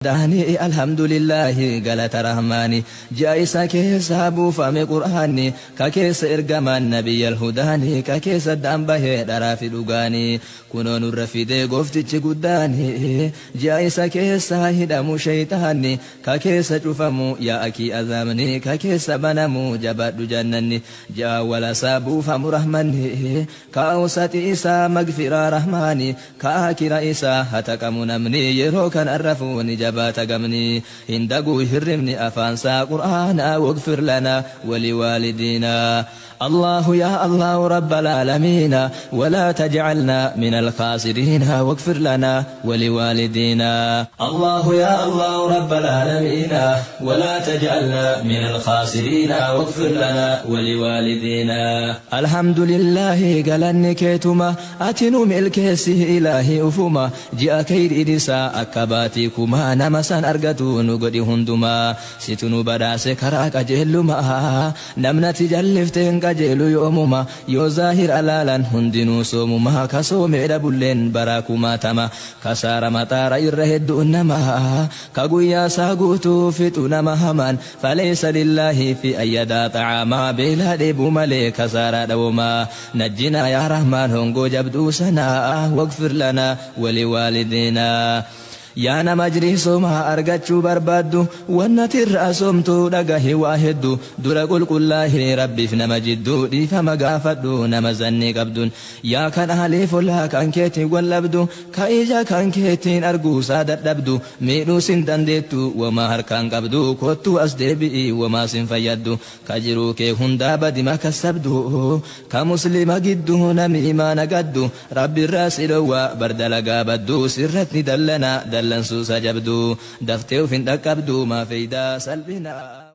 Daanii alhamdulillaahi galata rahmaani ji'a isa keessa buufame qur'aanni ka keessa ergamaan nabiyyal hudaani ka keessa addaan bahee dharaa fi dhugaani kunoo nurra fidee gooftichi guddaani ji'a isa keessa hidhamu sheyxaanni ka keessa cufamu yaa akii azaabni ka keessa banamu jabaadhu jannanni ji'a awwalasaa buufamu rahmanni Ka awsaxi isaa magfiraa rahmaani ka aakira isaa hataqamu namni yeroo kana rafuu ni jabaata gamni hin daguu hirribni afaansaa qur'aana wagfir lanaa waliwaalidiinaa Allaahu yaa Allaahu rabbal aalamiina walaa tajcalnaa minal khaasiriina wagfir lanaa waliwaalidiinaa. Allaahu yaa Allaahu rabbal aalamiina walaa tajcalnaa minal khaasiriina wagfir lanaa waliwaalidiinaa. Alhamdulillaahi galanni keetuma ati nu milkeessi ilaahi ufuma ji'a keyriin isaa akka baatii kumaa nama san argatu nu godhi hundumaa situ nu badhaase karaa qajeellumaa namnati jallifte hin qajeelu yoomuma yoo zaahira laalan hundinuu soomumaa ka soomee dhabulleen baraa kumaatama kasaara maxaara irra hedduun namaa ka guyyaa isaa guutuu fixu nama hamaan Faleysa lillaahi fi an yadaa xa'aamaa beelaa dheebuu malee kasaaraa dhawomaa najjinaa yaa rahmaan hongoo jabduu sanaa wagfir lanaa waliwaalidiinaa Yaa nama ajrii soomaa argachuu barbaaddu wanna ati irraa soomtu dhagahi waa heddu dura qulqullaahi Rabbiif nama jidduu dhiifama gaafadhu nama zannii qabduun Yaa kan aaliif ollaa kan keetiin wal dhabdu Ka ija kan keetiin arguusaa dadhabdu Miidhuus hin dandeettu womaa harkaan qabdu Koottuu as deebi'i womaa sin fayyaddu Ka jiruu kee hundaa badima kassabdu Ka muslima gidduu namiimaa nagaddu Rabbirraa si dhowwa bar dalagaa baddu Sirratti dallana dallansuusaa jabdu Daftee uf hin dhaqqabdu maa feeydaa salphinaa.